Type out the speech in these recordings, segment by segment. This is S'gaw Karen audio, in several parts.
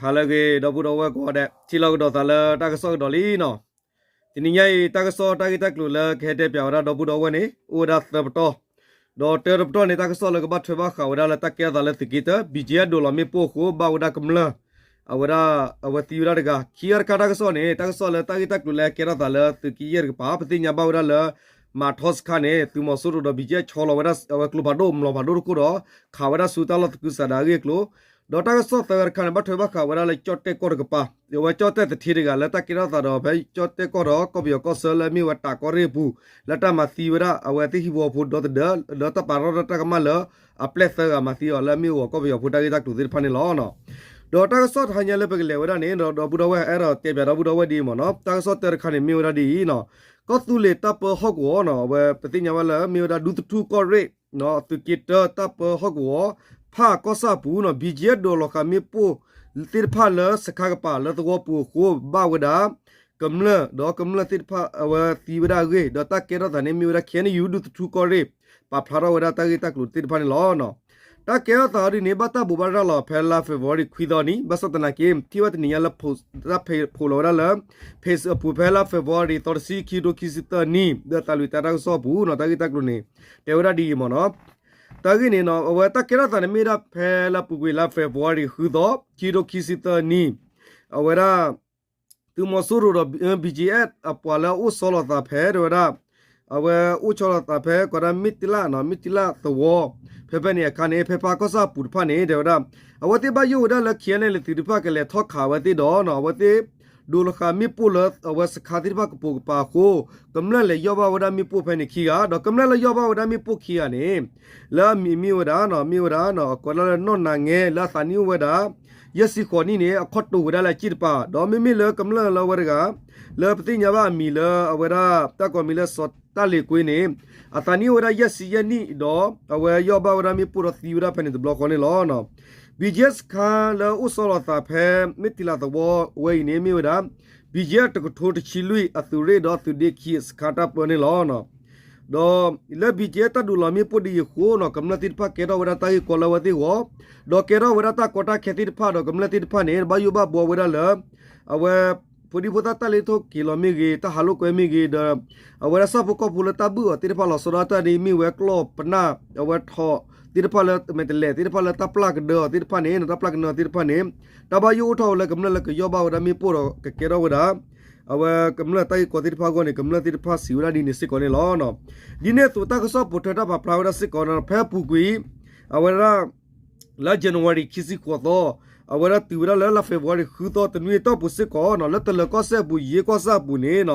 ဟါလၢအဂ့ၤ ဒီပုၢ်ဒီဝဲၢ်ကိးဂၤဒဲး ထံၣ်လိာ်ကဒီးသးလၢတၢ်ကစီၣ်ကဒီးလံနီၤ. တနံၤညါအံၤ တၢ်ကစီၣ်တၢ်ဂ့ၢ်တၢ်ကျိၤလၢကဟဲတဲပၠးဝဲဒၣ်ဒီပုၢ်ဒီဝဲၢ်န့ၣ် အိၣ်ဝဲဒၣ်သၢပတီၢ်, ဒီးတၢတပတီၢ်န့ၣ် တၢ်ကစီၣ်လၢကဘၣ်ထွဲဘၣ်ဃးဝဲဒၣ်လၢတၢ်ကဲထီၣ်သးလၢသုးက့တၢ ဘံၣ်ကၠံအၣ် ဒိးလီၤမ့ၣ်ပိၢ်အဃိ ဘၣ်ဝဲဒၣ်ကမျၢၢ် အဝဲဒၣ် အဝဲသံဝဲဒၣ်တဂၤ. ခံဂၤတခါတၢ်ကစီၣ်န့ၣ် တၢ်ကစီၣ်လၢတၢ်ဂ့ၢ်တၢ်ကျိၤလၢအကဲထီၣ်သးလၢသုးက့ယဲၢ်တကပၤ ပသ့ၣ်ညါဘၣ်ဝဲဒၣ်လၢ မၤထီစခါန့ၣ် သုးမီၤစိရိၤဒီး ဘံၣ်ကၠံအၣ် ဆီလီၤဝဲဒၣ်အဝဲကျိဖးဒိၣ် မျိာ်ဖးဒိၣ်တခိၣ်ဒီး ခးဝဲဒၣ်ဆူတၢ်လီၢ်သကုၤဆးဒးအဂ့ၢ်အကျိၤ, ဒီးတၢ်ကစီၣ်သၢဂၤတခါန့ၣ် ဘၣ်ထွဲဘၣ်ဃးဝဲဒၣ်လၢကၠီၣ်တဲၣ်ကီၢ်တကပၤ အဝဲကၠီၣ်တဲၣ်သထ့တဂၤလၢတၢ်ကဲထီၣ်သးဒီးဖဲကၠီၣ်တဲၣ်ကီၢ်ဒီးကီၢ်ပယီၤကီၢ်ဆၢလၢအမ့ၢ်ဝဲတးကီၢ်ရ့ၣ်အပူၤ လၢတၢ်မၤသံဝဲဒၣ်အဝဲသ့ၣ်ဟံၣ်ဖိဃီဖိဒီသဒၢ ဒီးတၢ်ပာ်ထီၣ်တၢ်ကမၣ်လၢ အပျဲၢ်သၢဂၤမၤသံအီၤလၢအမ့ၢ်အဂီၤကီၢ်ပယီၤဖိတၢ်ဂ့ၢ်တၢ်ကျိၤသ့ၣ်တဖၣ်န့ၣ်လီၤ. ဒီးတၢ်ကစီၣ်တဟါညါလၢပကလဲၤဝဲဒၣ်န့ၣ် ဒီပုၢ်ဒီဝဲၢ်အဲၣ်ဒိးတဲပၠးဒီပုၢ်ဒီဝဲၢ်ဒ်အံၤမ့ၢ်နီၤ, တၢ်ကစီၣ်တၢတခါန့ၣ်မ့ၢ်ဝဲဒၣ်ဒ်အံၤနီၤ, ကီၢ်သူလ့ၤတၢ်ပၢဟီၣ်ကဝီၤနီၤ အဝဲပသ့ၣ်ညါဝဲလၢမ့ၢ်ဝဲဒၣ်ဒူသထူၣ်ကီၢ်ရ့ၣ် သုးက့တၢတၢ်ပၢဟီၣ်ကဝီၤ ဖၣ်ကီၢ်ဆၣ်အပူၤနီၤ ဘံၣ်ကၠံအၣ် ဒိးလီၤဃာ်မ့ၣ်ပိၢ်သ့ၣ်တဖၣ်လၢစခါကပၤလၢသဝီပူၤအဃိ ဘၣ်ဝဲဒၣ် ကမျၢၢ်ဒီးကမျၢၢ်သ့ၣ်တဖၣ်အဝဲသံဝဲဒၣ်အဂ့ၢ် ဒီးတၢ်ကဲထီၣ်သးန့ၣ်မ့ၢ်ဝဲဒၣ် ခ့ၣ်အဲၣ်ယူၣ် ဒူသထူၣ်ကီၢ်ရ့ၣ် ပာ်ဖျါထီၣ်ဝဲဒၣ်တၢ်ဂ့ၢ်တၢ်ကျိၤသ့ၣ်တဖၣ်န့ၣ်လီၤ. တၢ်ကဲထီၣ်သးအီၤဒ်န့ၣ် ဘၣ်တၢ်ဘိးဘၣ်ရၤလီၤဖဲလါ February ခွံသီနံၤ ဘၣ်ဆၣ်သနာ်က့ ထံၣ်ဝဲတနံၤညါလၢ တၢ်ဖးဖိးလီၤဝဲဒၣ်လၢ page အပူၤဖဲလါ February သီတဆံ ခံကထိခံဆံသၢနံၣ် လၢသးလွံၢ်တၢ်တၢ်ကစီၣ်အပူၤနီၤ တၢ်ဂ့ၢ်တၢ်ကျိၤန့ၣ် တဲဝဲဒၣ်ဒ်အံၤမ့ၢ်နီၤ, တၢ်ဂ့ၢ်န့ၣ်နီၤ အဝဲတၢ်ကဲထီၣ်သးန့ၣ်မ့ၢ်ဒၣ်ဖဲလါပူၤကွံာ်လါ February ဃုသီ ခံကထိခံဆံသၢနံၣ် အဝဲဒၣ် သုးမီၤစိရိၤဒီး ဘံၣ်ကၠံအၣ် အပှၤလၢအအိၣ်ဆီလီၤသးဖဲတဲဝဲဒၣ် အဝဲအိၣ်ဆီလီၤသးဖဲ ကီးဒၣ်မ့ၢ်တလၣ်နီၤ မ့ၢ်တလၣ်သဝီ ဖဲဖဲန့ၣ်အခါန့ၣ် ဖဲဖၣ်ကီၢ်ဆၣ်အပူၤတဖၣ်န့ၣ် တဲဝဲဒၣ် အဝဲသ့ၣ်ဘၣ်ယိၣ်ဝဲဒၣ်လၢ ခ့ၣ်အဲၣ်ယူၣ် သုးတဖၣ်ကလဲၤထီၣ်ခးဝဲသ့ၣ်ဒီးနီၤ အဝဲသ့ၣ်ဒိးလီၤဃာ်မ့ၣ်ပိၢ်လၢအဝဲစခါသ့ၣ်တဖၣ်ကပိာ်ကပၤအဃိ ကမျၢၢ်လဲၤယီၢ်ဘၣ်ဝဲဒၣ်မ့ၣ်ပိၢ်ဖဲန့ၣ်ခံဂၤ ဒီးကမျၢၢ်လၢယီၢ်ဘၣ်ဝဲဒၣ်မ့ၣ်ပိၢ်ခံဂၤန့ၣ် လၢအမံၤမ့ၢ်ဝဲဒၣ်နီၤ မ့ၢ်ဝဲဒၣ်နီၤ အကိးဒၣ်လၢနီၢ်နၤငဲ လၢအသးနံၣ်အိၣ်ဝဲဒၣ် ယဲၢ်ဆံဃိးနံၣ်န့ၣ် အခီၣ်တိာ်ဝဲဒၣ်လၢအစ့ၣ်တပၤ ဒီးမ့မ့ၢ်လၢကမျၢၢ်လၢအဝဲတဂၤ လၢပသ့ၣ်ညါဘၣ်အမံၤလၢအဝဲဒၣ် တၢ်ကိးမံၤလၢစီၤတၢ်လ့ၤကွ့န့ၣ် အသးနံၣ်အိၣ်ဝဲဒၣ်ယဲၢ်ဆံယဲၢ်နံၣ်ဒီး အဝဲယီၢ်ဘၣ်ဝဲဒၣ်မ့ၣ်ပိၢ်ဒီးသံဝဲဒၣ်ဖဲန့ၣ်တဘျီဃီန့ၣ်လီၤ. ဘံၣ်ကၠံအၣ်စခါလၢအိၣ်ဆီလီၤသးဖဲ မ့ၢ်တလၣ်သဝီဝဲအံၤန့ၣ်မ့ၢ်ဝဲဒၣ် ဘံၣ်ကၠံအၣ် တကထိတဆံလွံၢ်အသုးရ့ၣ်ဒီးသုးဒ့ခံအစခါတၢ်ပၢန့ၣ်လီၤ. ဒီးလၢဘံၣ်ကၠံအၣ်တၢ်ဒိးလီၤမ့ၣ်ပိၢ်ဒ်အံၤအဃိနီၤ ကမျၢၢ်သ့ၣ်တဖၣ်ကဲထီၣ်ဝဲဒၣ်တၢ်ဂ့ၢ်ကီလၢအဝဲသ့ၣ်အဂီၢ် ဒီးကဲထီၣ်ဝဲဒၣ်တၢ်ကီတၢ်ခဲသ့ၣ်တဖၣ်ဒီးကမျၢၢ်သ့ၣ်တဖၣ်န့ၣ် ဘၣ်ယိၣ်ဘၣ်ဘှီဝဲဒၣ်လၢ အဝဲ ဖိဒံဖိသၣ်တၢ်လဲၤထီၣ်က့ၤလီၤမ့ၢ်ဂ့ၤ တၢ်ဟးလိာ်ကွဲမ့ၢ်ဂ့ၤဒီး အဝဲဒၣ်ဆၣ်ဖိကီၢ်ဖိလၢတၢ်ဘုၣ်အီၤသ့ၣ်တဖၣ်လီၤဆီဒၣ်တၢ်ဒ်မ့ၢ်ဝဲကျီၢ်ပနၢ် အဝဲထိးသ့ၣ်တဖၣ်လၢမဲာ်တဲးလဲးသ့ၣ်တဖၣ်လၢတၢ်ပျၢ်ကဒၢအီၤသ့ၣ်တဖၣ်န့ၣ် တၢ်ပျၢ်ကဒၢအီၤသ့ၣ်တဖၣ်န့ၣ် တၢ်ဘၣ်ယိၣ်အိၣ်ထီၣ်ဝဲလၢကမျၢၢ်လၢကယီၢ်ဘၣ်ဝဲဒၣ်မ့ၣ်ပိၢ်ဒီးကကဲထီၣ်ဝဲဒၣ် အဝဲကမျၢၢ်တၢ်ဂ့ၢ်ကီသ့ၣ်တဖၣ်အဂီၢ်န့ၣ် ကမျၢၢ်သ့ၣ်တဖၣ်စံးဝဲဒၣ်ဒ်န့ၣ်စ့ၢ်ကီးန့ၣ်လီၤ. ဒ်န့ၣ်အသိးတၢ်ကစီၣ်ပိာ်ထွဲတၢ်ပာ်ဖျါဝဲဒၣ်စ့ၢ်ကီး ဖဲအပူၤကွံာ် အဝဲဒၣ် လါ January ခံဆံဃိးသီ အဝဲဒၣ်တုၤဝဲဒၣ်လၢလါ February ဃုသီတနွံအတီၢ်ပူၤစ့ၢ်ကီး လၢတလၢၤကီၢ်စဲၣ်အပူၤ ယ့ကီၢ်စဲၣ်အပူၤန့ၣ်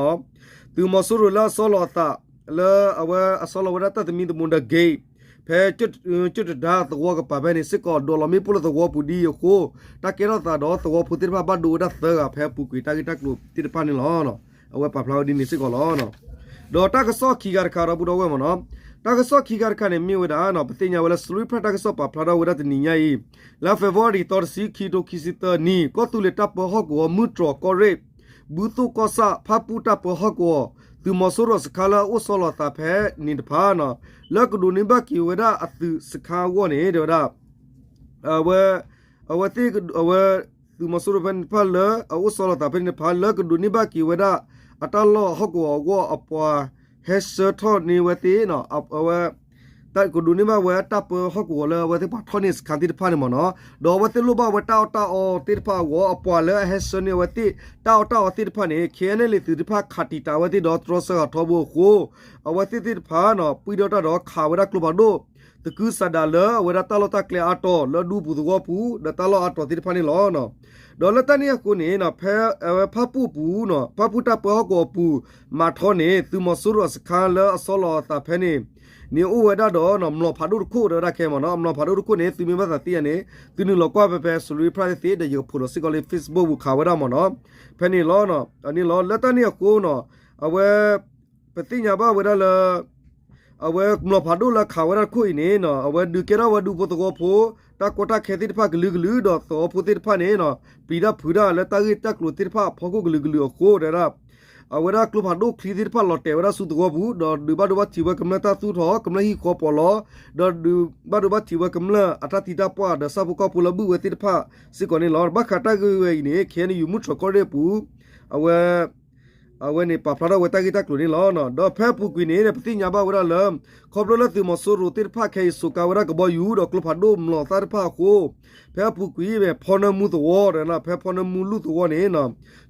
သုးမီၤစိရိၤလၢအဆီလီၤအသး လၢအဝဲအဆီလီၤဝဲဒၣ်တၢ်သမံသမိးဒီး gate ဖဲ ကၠိၣ်တဒါသဝီကပၤဖဲန့ၣ်စ့ၢ်ကီး ဒိးလီၤမ့ၣ်ပိၢ်လၢသဝီပူၤဒ်အံၤအဃိ တၢ်ကဲထီၣ်သးဒီးသဝီဖိသ့ၣ်တဖၣ်ဘၣ်ဒိဝဲဒၣ်သၢဂၤဖဲအပူၤကွံာ်တၢ်ဂ့ၢ်တၢ်ကျိၤသ့ၣ်တဖၣ်န့ၣ်လီၤ. အဝဲပာ်ဖျါဝဲဒ်န့ၣ်စ့ၢ်ကီးလီၤ. ဒီးတၢ်ကစီၣ်ခံခါတခါဒီပုၢ်ဒီဝဲၢ်မ့ၢ်နီၤ, တၢ်ကစီၣ်ခံခါတခါန့ၣ်မ့ၢ်ဝဲဒၣ် ပသ့ၣ်ညါဝဲလၢ Salween Press တၢ်ကစီၣ်ပာ်ဖျါထီၣ်ဝဲဒၣ်တနံၤညါအံၤ လါ February သီတဆံ ခံကထိခံဆံသၢနံၣ် ကီၢ်သူလ့ၤတၢ်ပၢဟီၣ်ကဝီၤ မုၢ်တြီၤကီၢ်ရ့ၣ် ဘုသိၣ်ကီၢ်ဆၣ် ဖၣ်ပူၣ်တၢ်ပၢဟီၣ်ကဝီၤ သုးမီၤစိရိၤစခါလၢအအိၣ်ဆီလီၤသးဖဲန့ၣ်တဖၣ် လၢကဒိးန့ၢ်ဘၣ်က့ၤဝဲဒၣ်အသုးစခါအဂီၢ်န့ၣ် တဲဝဲဒၣ် အဝဲ အဝဲသ့ၣ် အဝဲ သုးမီၤစိရိၤဖဲန့ၣ်တဖၣ်လၢအအိၣ်ဆီလီၤသးဖဲန့ၣ်တဖၣ် လၢကဒိးန့ၢ်ဘၣ်က့ၤဝဲဒၣ် အတၢ်လီၢ်ဟီၣ်ကဝီၤအဂီၢ်အပှၤဟဲဆှၢထီၣ်န့ၢ်ဝဲသ့ၣ် အဝဲ ကဒိးန့ၢ်ဘၣ်ဝဲတၢ်ပၢဟီၣ်ကဝီၤလၢအဝဲသ့ၣ်ပှၤထီၣ်န့ၢ်စခါသ့ၣ်တဖၣ်န့ၣ်မ့ၢ်နီၤ, ဒီးအဝဲသ့ၣ်လိၣ်ဘၣ်ဝဲတၢ်အီၣ်တၢ်အီသ့ၣ်တဖၣ်အဂီၢ် အပှၤလၢအဟဲဆှၢန့ၢ်အဝဲသ့ၣ် တၢ်အီၣ်တၢ်အီသ့ၣ်တဖၣ်န့ၣ် ခ့ၣ်အဲၣ်ယူၣ် သုးတဖၣ်ခးတံာ်တာ်ဝဲသ့ၣ်ဒီးတြီဆၢဃာ်ထီဘိအဃိ အဝဲသ့ၣ်သ့ၣ်တဖၣ် ပှံၢ်ဒီတၢ်ဒီးခးဝဲဒၣ်ကျိဖးဒိၣ် သကုၤဆးဒးလၢအဝဲဒၣ်တၢ်လီၢ်တၢ်ကျဲအါတီၤ လၢဒူပူၤသဝီပူၤ ဒီးတၢ်လီၢ်အါတီၤသ့ၣ်တဖၣ်န့ၣ်လီၤ. ဒီးလၢတၢ်န့ၣ်အဃိန့ၣ် ဖဲအဝဲဖၣ်ပူၣ်ပူၤ ဖၣ်ပူၣ်တၢ်ပၢဟီၣ်ကဝီၤအပူၤ မၤထီန့ၣ် သုးမီၤစိရိၤအစခါလၢအဆီလီၤအသးဖဲန့ၣ် န့ၣ်အိၣ်ဝဲဒၣ်ဒီး မျိာ်ဖးဒိၣ်တခိၣ်ဒီးဝဲဒၣ်ခဲမ့ၢ်နီၤ, မျိာ်ဖးဒိၣ်တခိၣ်န့ၣ် သုမ့ၢ်ဘၣ်သးသ့ၣ်ညါန့ၣ် သုနုာ်လီၤကွၢ်ဖဲဖဲ Salween Press သ့ၣ်သ့ၣ်ဒီး ယကဖိးဒီးစ့ၢ်ကီးလၢ Facebook ပူၤခးဝဲဒၣ်မ့ၢ်နီၤ, ဖဲန့ၣ်လီၤ. အန့ၣ်လီၤ လၢတၢ်န့ၣ်အဃိနီၤ အဝဲ ပသ့ၣ်ညါဘၣ်ဝဲဒၣ်လၢ အဝဲမျိာ်ဖးဒိၣ်လၢခးဝဲဒၣ်တခိၣ်အံၤန့ၣ် အဝဲဒုးကဲထီၣ်ဝဲဒူဖိသဝီဖိ တၢ်ကီတၢ်ခဲသ့ၣ်တဖၣ်ကလုာ်ကလုာ် ဒီးသဝီဖိသ့ၣ်တဖၣ်န့ၣ် ပျံၤတၢ်ဖုးတၢ်လၢတၢ်ဂ့ၢ်တၢ်ကျိၤသ့ၣ်တဖၣ်အဖီခိၣ်ကလုာ်ကလုာ်အဃိ တဲဝဲဒၣ် အဝဲဒၣ်ကျိဖးဒိၣ်ချံသ့ၣ်တဖၣ်လီၤတဲာ်ဝဲဒၣ်ဆူသဝီပူၤ ဒီးဒုးဘၣ်ဒိဘၣ်ထံးဝဲကမျၢၢ်တၢ်သူၣ်ထီၣ် ကမျၢၢ်ဟံၣ်ဃီပီးလီ ဒီးဒုးဘၣ်ဒိဘၣ်ထံးဝဲကမျၢၢ်အတၢ်သံတၢ်ပှၢ် ဒီးဆၣ်ဖိကီၢ်ဖိလၢဘုၣ်ဝဲသ့ၣ်တဖၣ်စ့ၢ်ကီးန့ၣ်လီၤ. ဘၣ်ဃးတၢ်ဂ့ၢ်ဝဲအံၤန့ၣ် ခဲအံၤန့ၣ် ယူၤမုၢ်ထြီးကီၢ်ရ့ၣ်အပူၤ အဝဲ အဝဲန့ၣ်ပာ်ဖျါထီၣ်ဝဲတၢ်ဂ့ၢ်တၢ်ကျိၤန့ၣ်လီၤ. ဒီးဖဲအပူၤကွံာ်န့ၣ် ပသ့ၣ်ညါဘၣ်ဝဲဒၣ်လၢ ခီဖျိလၢသုးမီၤစိရိၤသ့ၣ်တဖၣ်ခဲအံၤ စိာ်ကါဝဲဒၣ်ကဘီယူၤ ဒီးကျိဖးဒိၣ်မျိာ်သၣ်တဖၣ်အဃိ ဖဲအပူၤကွံာ် ဖဲဖီနၢမူသဝီဒီး ဖဲဖီနၢမူလူၢ်သဝီန့ၣ်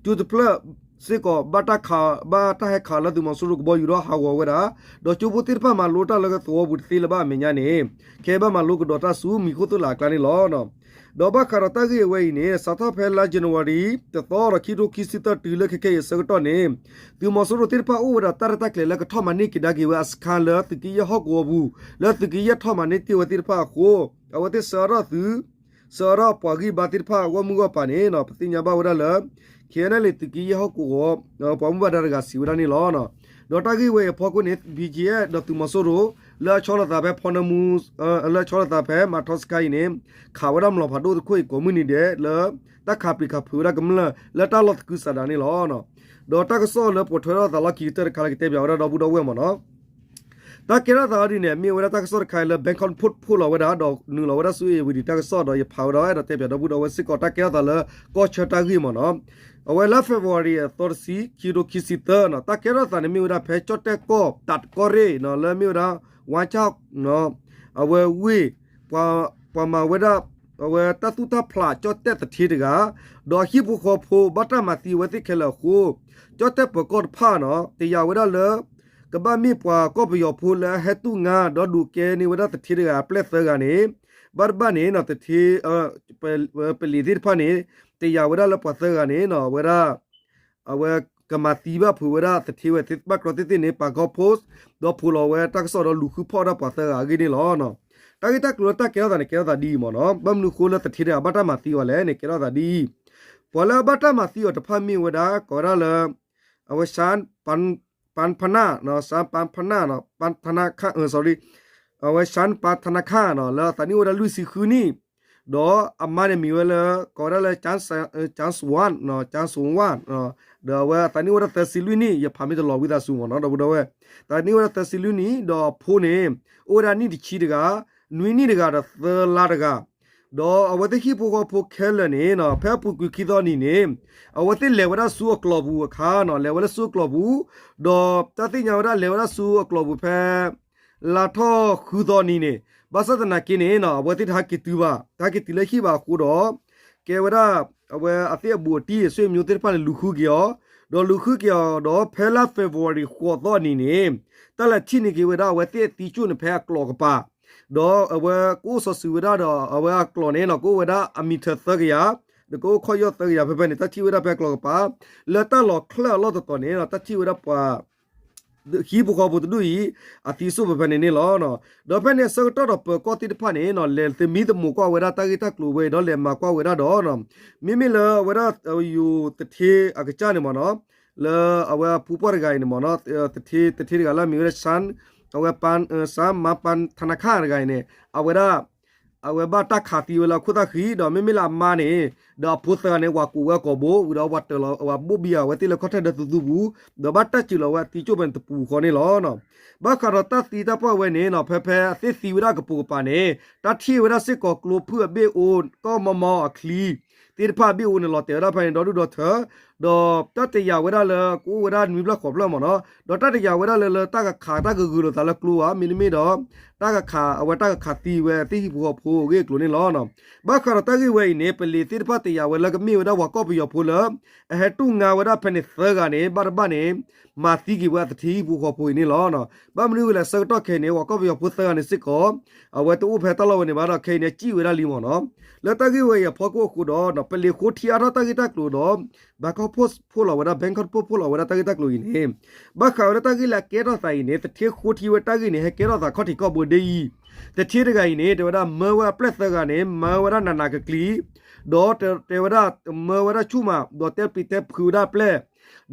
ကၠိတဖျၢၣ်စ့ၢ်ကီး ဘၣ်တၢ်ခး ဘၣ်တၢ်ဟဲခးလၢသုးမီၤစိရိၤကဘီယူၤဒီးဟးဂီၤဝဲဒၣ်, ဒီးကၠိဖိသ့ၣ်တဖၣ်မၤလိတၢ်လၢသဝီပူၤတသ့လၢၤဘၣ်အမဲာ်ညါန့ၣ် ခဲအံၤဘၣ်မၤလိကဒီးတၢ်ဆူမံၤခိၣ်သိၣ်လာ်အကျါန့ၣ်လီၤ. ဒီးဘၣ်ဃးဒီးတၢ်ဂ့ၢ်အဝဲအံၤန့ၣ် စးထီၣ်ဖဲလါ January တသီဒီးခံကထိခံဆံသၢတုၤလၢခဲခဲအံၤအဆၢကတီၢ်န့ၣ် သုးမီၤစိရိၤသ့ၣ်တဖၣ်အိၣ်ဝဲဒၣ်တၢ်ရဲၣ်တၢ်ကျဲၤလၢကထီၣ်မၤန့ၢ်က့ၤဒါက့ၤဝဲအစခါလၢ သုးက့ယဲၢ်ဟီၣ်ကဝီၤပူၤ လၢသုးက့ယဲၢ်ထီၣ်မၤန့ၢ်တ့ၢ်ဝဲသ့ၣ်တဖၣ်အဃိ အဝဲသ့ၣ်ဆှၢအါထီၣ်သုး ဆှၢအါထီၣ်ပှၤဂံၢ်ဘါသ့ၣ်တဖၣ်အဂီၢ်မုၢ်ဂီၢ်ပၤန့ၣ် ပသ့ၣ်ညါဘၣ်ဝဲဒၣ်လၢ ခဲအံၤန့ၣ် သုးက့ယဲၢ်ဟီၣ်ကဝီၤ ပှၤမူဘၣ်ဒါတဂၤစံးဝဲဒၣ်န့ၣ်လီၤ. ဒီးတၢ်ဂ့ၢ်ဝဲအံၤအဖီခိၣ်န့ၣ် BGF ဒီးသုးမီၤစိရိၤ လၢအဆီလီၤသးဖဲဖီနၢမူ လၢအဆီလီၤသးဖဲမၤထီစခါအံၤန့ၣ် ခးဝဲဒၣ်မျိာ်ဖးဒိၣ်တခိၣ်အံၤကိးမုၢ်နံၤဒဲးလၢ တၢ်ခးပျံၤခးဖုးဝဲဒၣ်ကမျၢၢ်လၢတၢ်လီၢ်သကုၤဆးဒးန့ၣ်လီၤ. ဒီးတၢ်ကစီၣ်လၢပိာ်ထွဲထီၣ်သးလီၢ်ခံကတၢၢ်တခါလၢကတဲပၠးဝဲဒၣ်ဒီပုၢ်ဒီဝဲၢ်မ့ၢ်နီၤ တၢ်ကဲထီၣ်သးအီၤဒ်န့ၣ် မ့ၢ်ဝဲဒၣ်တၢ်ကစီၣ်တခါလၢ Bangkok Post ဖိးလီၤဝဲဒၣ် ဒီးနုာ်လီၤဝဲဒၣ်ဆူ Irrawaddy တၢ်ကစီၣ်ဒီးယဖးဝဲဒၣ်အဲၣ်ဒိးတဲပၠးဒီပုၢ်ဒီဝဲၢ်စ့ၢ်ကီးတၢ်ကဲထီၣ်သးလၢကီၢ်ဆၢတၢ်ဂ့ၢ်မ့ၢ်နီၤ. အဝဲလါ February အသီတဆံ ခံကထိခံဆံသၢနီၤ တၢ်ကဲထီၣ်သးန့ၣ်မ့ၢ်ဝဲဒၣ်ဖဲကၠီၣ်တဲၣ်ကီၢ် တးတကီၢ်ရ့ၣ်နီၤ လၢမ့ၢ်ဝဲဒၣ် ဝါဆၣ် အဝဲဝ့ၢ် ပှၤမၤဝဲဒၣ် အဝဲတၢ်သူၣ်တၢ်ဖျးကၠီၣ်တဲၣ်သထ့တဂၤ ဒီးဟံၣ်ဖိဃီဖိဘၣ်တၢ်မၤသံအဝဲသ့ၣ်ခဲလၢာ်အဃိ ကၠီၣ်တဲၣ်ပၢၤကီၢ်တဖၣ်နီၤ တယာ်ဝဲဒၣ်လၢ ကဘၣ်မ့ၢ်ပှၤကီၢ်ပယီၤဖိလၢအဟဲတူၢ်ငါ ဒီးဒုးကဲန့ၢ်ဝဲဒၣ်သထ့တဂၤအပျဲၢ်သၢဂၤန့ၣ် ဘၣ်တဘၣ်န့ၣ်နီၤ သထ့ ပလံၤသ့ၣ်တဖၣ်န့ၣ် တယာ်ဝဲဒၣ်လၢပှၤသၢဂၤန့ၣ်နီၤ အဝဲဒၣ် အဝဲကမၤသံဘၣ်ဖုးဝဲဒၣ်သထ့ဝဲသ့ၣ်တဖၣ်ကြီသ့ၣ်သ့ၣ်န့ၣ် Bangkok Post ဒီးဖိးလီၤဝဲတၢ်ကစီၣ်ဒီးလူၤဃုဖီၣ်ဝဲဒၣ်ပှၤသၢဂၤအဂ့ၢ်န့ၣ်လီၤ. တၢ်ဂ့ၢ်တၢ်ကျိၤလၢတၢ်ကဲထီၣ်သးန့ၣ် ကဲထီၣ်သးဒ်အံၤမ့ၢ်နီၤ ဘၣ်မနုၤဃိလၢသထ့တဂၤဘၣ်တၢ်မၤသံအီၤလဲၣ်န့ၣ် ကဲထီၣ်သးဒ်အံၤ ပှၤလၢအဘၣ်တၢ်မၤသံအီၤတဖၣ်မ့ၢ်ဝဲဒၣ် ကိးဝဲဒၣ်လၢ အဝဲ ရှမ်းပန်းဖနၣ် ရှမ်းပန်းဖနၣ် ပန်းဖနၣ်ခါ sorry အဝဲ ရှမ်းပန်းဖနၣ်ခါနီၤ လၢအသးနံၣ်အိၣ်ဝဲဒၣ်လွံၢ်ဆံဃုနံၣ် ဒီးအမါန့ၣ်မံၤဝဲလၢ ကိးဝဲဒၣ်လၢ ကၠၢ်စဝၣ် ကၠၢ်စဝၣ် ဒီးအဝဲအသးနံၣ်အိၣ်ဝဲဒၣ်သၢဆံလွံၢ်နံၣ် ယဖးမ့ၢ်တလီၤဝံသးစူၤမ့ၢ်နီၤ ဒီပုၢ်ဒီဝဲၢ် သးနံၣ်အိၣ်ဝဲဒၣ်သၢဆံလွံၢ်နံၣ် ဒီးအဖိန့ၣ် အိၣ်ဝဲဒၣ်နံၣ်တဆံတဂၤ နွံနံၣ်တဂၤဒီးသၢလါတဂၤ ဒီးအဝဲသ့ၣ်ဟံၣ်ဖိဃီဖိခဲလၢာ်န့ၣ်နီၤ ဖဲအပူၤကွံာ်ခံသီနံၤန့ၣ် အဝဲသ့ၣ်လဲၤဝဲဒၣ်ဆူအကျိာ်ပူၤအခါနီၤ လဲၤဝဲဒၣ်ဆူအကျိာ်ပူၤ ဒီးတၢ်သ့ၣ်ညါဝဲဒၣ်လဲၤဝဲဒၣ်ဆူအကျိာ်ပူၤဖဲ လါထီၣ်ဃုသီနံၤန့ၣ် ဘၣ်ဆၣ်သနာ်က့န့ၣ်နီၤ အဝဲသ့ၣ်တဟဲက့ၤတုၤဘၣ် တဟဲက့ၤတုၤလၢဟံၣ်ဘၣ်အဃိဒီး ကဲဝဲဒၣ် အဝဲအသ့ၣ်အဘူးအတံၢ် ဆွေမျိုးသ့ၣ်တဖၣ်န့ၣ် လူၤဃုက့ၤအီၤ ဒီးလူၤဃုက့ၤအီၤဒီး ဖဲလါ February ဃိးသီနံၤန့ၣ် တၢ်လဲၤထံၣ်န့ၢ်က့ၤဝဲဒၣ်အဝဲသ့ၣ်အသံကၠိၣ်န့ၣ် ဖဲအကျိာ်ကပၤ ဒီးအဝဲကအိၣ်စီၤစုၤဝဲဒၣ်ဒီး အဝဲအကျိာ်န့ၣ်နီၤ ကအိၣ်ဝဲဒၣ်အမံၤထၢၣ်သၢကယၤ ဒီးကအိၣ်ခီၣ်ယီၢ်သၢကယၤဖဲဖဲန့ၣ် တၢ်ထံၣ်ဝဲဒၣ်ဖဲအကျိာ်ကပၤ လၢတၢ်လီၤချၢအလီၢ်တတီၤန့ၣ်နီၤ တၢ်ထံၣ်ဝဲဒၣ်ပှၤ ဟံၣ်ဖိဃီဖိတဒူၣ်အံၤ အသံစိၣ်ဖဲဖဲန့ၣ်န့ၣ်လီၤ. ဒီးဖဲန့ၣ်အဆၢကတီၢ်ဒီးပၢၤကီၢ်သ့ၣ်တဖၣ်န့ၣ်နီၤ လဲၤသမံသမိးကွၢ်ဝဲဒၣ်တၢ်ဂ့ၢ်တၢ်ကျိၤဝဲအံၤဒီးလဲၤမၤကွၢ်ဝဲဒၣ်ဒီး မ့မ့ၢ်လၢအဝဲဒၣ်ယိၤသထ့အကစၢ်န့ၣ်မ့ၢ်နီၤ လၢအဝဲအဖိပှၢ်တဂၤအံၤန့ၣ်မ့ၢ်နီၤ သထ့ သထ့တဂၤလၢအမံၤဝဲဒၣ် ရှမ်း အဝဲ ပန်း ရှမ်းမန်းပန်းထနခါတဂၤအံၤန့ၣ် အဝဲဒၣ် အဝဲဘၣ်တၢ်ခးသံဝဲလၢအခိၣ်သၣ်ဃံ ဒီးမ့မ့ၢ်လၢအမါန့ၣ် ဒီးအဖိသၢဂၤန့ၣ် ဝၤကိးဝဲအကိာ်ဘိ ဝံၤဒီးဝၤတၢၢ်လီၤ ဝၤဘိၣ်ဘံယၤဝဲသ့ၣ်လၢခီၣ်ထံးဒီးသူသူပူၤ ဒီးဘၣ်တၢ်စၢၤလီၤဝဲအသံကၠိၣ်ဖဲန့ၣ်တပူၤဃီန့ၣ်လီၤ. ဘၣ်ဃးဒီးတၢ်သံတၢ်ပှၢ်ဝဲန့ၣ်နီၤ ဖဲဖဲအသ့ၣ်သံဝဲဒၣ်ကပိာ်ကပၤန့ၣ် တၢ်ထံၣ်ဝဲဒၣ်စ့ၢ်ကီးကျိဖုၣ်အဘ့ၣ်အူ ကီၢ်မီမီအချံ သ့ၣ်တဖၣ်အဘ့ၣ်အူန့ၣ် လီၤတဲာ်ဝဲဒၣ်ဖဲန့ၣ်ဒီဒူၣ်ဒီထၢ ဒီးတၢ်တယာ်ဝဲဒၣ်လၢ ကအိၣ်ဝဲဒၣ်နွံဖျၢၣ်ဃိးဖျၢၣ်မ့ၢ်နီၤ, ဒီးတၢ်တယာ်ဝဲဒၣ်လၢ လၢတၢ်ကခးတၢ်ကဂုာ်လိာ်သးလၢကျိဘၣ်, မ့တမ့ၢ်ဒီး တၢ်ကခး အဝဲတၢ်ကခးသံဝဲသ့ၣ်ဟံၣ်ဖိဃီဖိအဂ့ၢ်အကျိၤန့ၣ်လီၤ. ဘၣ်ဃးဒီးတၢ်ဂ့ၢ်ဝဲအံၤန့ၣ် ပလံၤသ့ၣ်တဖၣ်တယာ်ဝဲလၢကမ့ၢ်ဝဲဒၣ်ပှၤကီၢ်ပယီၤဖိလၢ အဟဲတူၢ်ငါဝဲဒၣ်ဖဲန့ၣ်သၢဂၤန့ၣ် ဘၣ်တဘၣ်န့ၣ် မၤသံက့ၤဝဲအသထ့ဟံၣ်ဖိဃီဖိအံၤန့ၣ်လီၤ. ဘၣ်မနုၤအဃိလဲၣ် ဆၢကတီၢ်ခဲအံၤန့ၣ် ပှၤကီၢ်ပယီၤဖိသၢဂၤန့ၣ်စ့ၢ်ကီး အဝဲတအိၣ်ဖဲတၢ်လီၢ်ဝဲန့ၣ်ဘၣ်ဒီး ခဲအံၤန့ၣ် စံၣ်ဝဲဒၣ်လံမ့ၢ်နီၤ. လၢတၢ်ဂ့ၢ်ဝဲအံၤအဖီခိၣ်အဃိဒီး ပလံၤဃိထံအါထီၣ်တၢ်ဂ့ၢ်တၢ်ကျိၤဒီး Bangkok Post ဖိးလီၤဝဲဒၣ် Bangkok Post ဖိးလီၤဝဲဒၣ်တၢ်ဂ့ၢ်တၢ်ကျိၤအံၤန့ၣ် ဘၣ်ဃးဝဲဒၣ်တၢ်ဂ့ၢ်လၢအကဲထီၣ်သးအံၤန့ၣ် သထ့ဃိထံဝဲတၢ်ဂ့ၢ်န့ၣ် ဟဲကဲထီၣ်သးခီၣ်ထံးခီၣ်ဘိဒ်အံၤ, သထ့တဂၤအံၤန့ၣ် တဲဝဲဒၣ်မၢဝဲအပျဲၢ်သၢဂၤန့ၣ် မၢဝဲဒၣ်နးနးကကျံၤ, ဒီးတဲဝဲဒၣ်မၢဝဲဒၣ်ဆူၣ်မး ဒီးတဲပျံၤတဲဖုးဝဲဒၣ်အပျဲၢ်,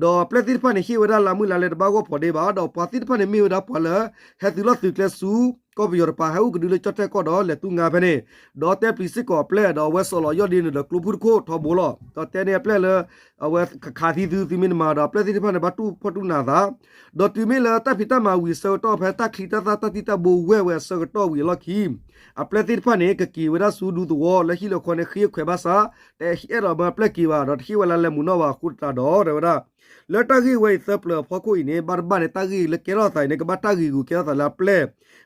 ဒီးအပျဲၢ်သ့ၣ်တဖၣ်န့ၣ် ဟ့ၣ်ဝဲဒၣ်လါမုၢ်လါလဲတဘၣ်ဂီၢ်ဖီဒ့ဘၣ်, ဒီးပှၤသ့ၣ်တဖၣ်န့ၣ်မ့ၢ်ဝဲဒၣ်ပှၤလၢ ဟဲသုးလီၢ်သုးကျဲဆူ ကီၢ်ပယီၤတပၤ ဟဲအိၣ်ကဒုလၢကၠီၣ်တဲၣ်ကီၢ်ဒီးလဲၤတူၢ်ငါဖဲန့ၣ်, ဒီးတဲပျံၤစ့ၢ်ကီးအပျဲၢ် ဒီးအဝဲစိာ်လီၤယီၢ်ဒ်န့ၣ်ဒီးကျိဖုၣ်တခိၣ်ထီဘိလီၤ. ဒီးတဲန့ၢ်အပျဲၢ်လၢ အဝဲခးသံသု သုမ့ၢ်တမၤဒီး အပျဲၢ်သ့ၣ်တဖၣ်န့ၣ် ဘၣ်တူၢ်ဖှီၣ်တူၢ်နးအသး, ဒီးတုၤမ့ၢ်လၢတၢ်ဖံးတၢ်မၤဝံၤအဆၢကတီၢ် ဖဲတၢ်ချံတၢ်သၣ်တၢ်သံၣ်တၢ်ဘိဝဲၢ်ဝဲအဆၢကတီၢ်ဝံၤအလီၢ်ခံ အပျဲၢ်သ့ၣ်တဖၣ်န့ၣ် ကက့ၤဝဲဒၣ်ဆူဒူသဝီလၢဟံၣ်လၢဃီန့ၣ် ဃ့ခွဲးဘၣ်ဆၣ် တအဲၣ်ဒိးမၢအပျဲၢ်က့ၤဘၣ် ဒီးတဟ့ၣ်ဝဲလၢလဲၤမုာ်နီၣ်ဘၣ်အဃိသတးဒီး တဲဝဲဒၣ် လၢတၢ်ဂ့ၢ်ဝဲအံၤသၢပျၢၤအဖီခိၣ်အံၤန့ၣ် ဘၣ်တဘၣ်န့ၣ် တၢ်ဂ့ၢ်လၢကဲထီၣ်သးအံၤန့ၣ် ကဘၣ်တၢ်ဂ့ၤဂူာ်ကဲထီၣ်သးလၢအပျဲၢ်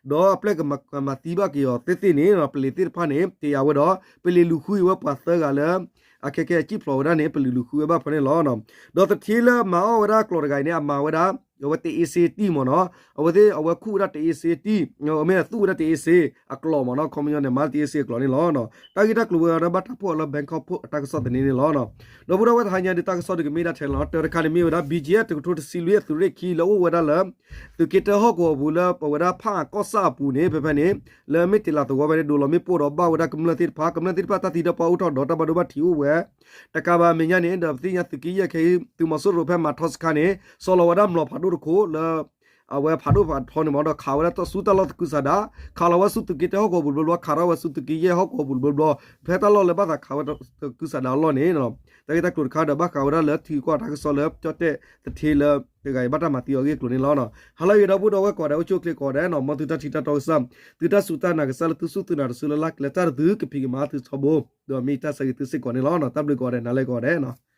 ဒီးအပျဲၢ်ကမၤသံဘၣ်က့ၤအီၤသ့သ့န့ၣ် ပလံၤသ့ၣ်တဖၣ်န့ၣ် တယာ်ဝဲဒီး ပလံၤလူၤဃုဝဲပှၤသၢဂၤလၢ အခဲကဲအစံၣ်ဖျိးဝဲဒၣ်န့ၣ် ပလံၤလူၤဃုဝဲဘၣ်ဖဲန့ၣ်လီၤ. ဒီးသထ့လၢမၤအီၣ်ဝဲဒၣ်ကျိးတဂၤအံၤန့ၣ် အမၤဝဲဒၣ် အဝဲတအ့စ့တံၢ်မ့ၢ်နီၤ, အဝဲသ့ၣ်အဝဲခူၣ်ဝဲဒၣ်တအ့စ့တံၢ်, အမ့ၢ်သူၣ်ဝဲဒၣ်တအ့စ့အကျိးမ့ၢ်နီၤ, ခီပညီန့ၣ် မၤတအ့စ့အကျိးန့ၣ်လီၤ. တၢ်ဂ့ၢ်တၢ်ကျိၤဝဲအံၤဒီး ဘၣ်တၢ်ဖီၣ်အီၤလၢ Bangkok Post အတၢ်ကစီၣ်သန့န့ၣ်လီၤ. ဒီပုၢ်ဒီဝဲၢ်တဟါညါဒုး တၢ်ကစီၣ်ဒုးကမ့ၢ်ဒၣ်ထဲလီၤ. တၢတခါန့ၣ်မ့ၢ်ဝဲဒၣ် ဘံၣ်ကၠံၣ်အဲၣ် တကထိတဆံလွံၢ်အသုးရ့ၣ်ခံလၢအိၣ်ဝဲဒၣ်လၢ သုးက့တၢဟီၣ်ကဝီၤပူၤလၢပဝဲဒၣ်ဖၣ်အကီၢ်ဆၣ်အပူၤန့ၣ် ဖဲဖဲန့ၣ် လၢမ့ၢ်တ့ၢ်လီၤသဝီဖဲန့ၣ် ဒိးလီၤမ့ၣ်ပိၢ်ဒီးဘၣ်ဝဲဒၣ်ကမျၢၢ်သ့ၣ်တဖၣ်, ကမျၢၢ်သ့ၣ်တဖၣ်တၢ်သံတၢ်ပှၢ်အိၣ်ထီၣ်ဒီးတၢ်ဘၣ်ဒိဘၣ်ထံးအိၣ်ဝဲ တကးဘၣ်မဲာ်ညါန့ၣ် ဒီးပသ့ၣ်ညါသုးက့ယဲၢ်ခဲအံၤ သုးမီၤစိရိၤဖဲမၤထီစခါန့ၣ် စီၤလီၤဝဲဒၣ်မျိာ်ဖးဒိၣ်တခိၣ်လၢ အဝဲဖးဒိၣ်ဖးထီန့ၣ်မ့ၢ်ဒီး ခးဝဲဒၣ်ဆူတၢ်လီၢ်သကုၤဆးဒး, ခးလီၤဝဲဆူသုးက့တၢဟီၣ်ကဝီၤပူၤတဘျီဘျီ, ခးထီၣ်ဝဲဆူသုးက့ယဲၢ်ဟီၣ်ကဝီၤပူၤတဘျီဘျီ, ဖဲတၢ်လီၢ်လၢဘၣ်သးခးဝဲသကုၤဆးဒးအလီၢ်န့ၣ် တၢ်ဂ့ၢ်တၢ်ကျိၤတခါဒီး ဘၣ်ဃးဝဲဒၣ်လၢထံကီၢ်တၢ်ကစီၣ်လၢပျီတဲၣ်သထ့လၢတဂၤအံၤဘၣ်တၢ်မၤသံအီၤအဂ့ၢ်အကျိၤန့ၣ်လီၤ. ဟါလၢအဂ့ၤ ဒီပုၢ်ဒီဝဲၢ်ကိးဂၤဒဲး အိၣ်ဆူၣ်အိၣ်ချ့ကိးဂၤဒဲးနီၤ, မ်သုတၢ်ထံၣ်တၢ်တီကစၢ်, သုတၢ်စူၢ်တၢ်နာ်ကစၢ်လၢသုစူၢ်သုနာ်တစုလၢလၢ်ကျဲတၢ်တသုကဖံးကမၤသုထီဘိ, ဒီးမ့ၢ်တၢ်ဆၢဂ့ၤသုစ့ၢ်ကီးန့ၣ်လီၤ. တၢ်ဘျုးကိးဂၤဒဲး နၤလၢကိးဂၤဒဲးနီၤ.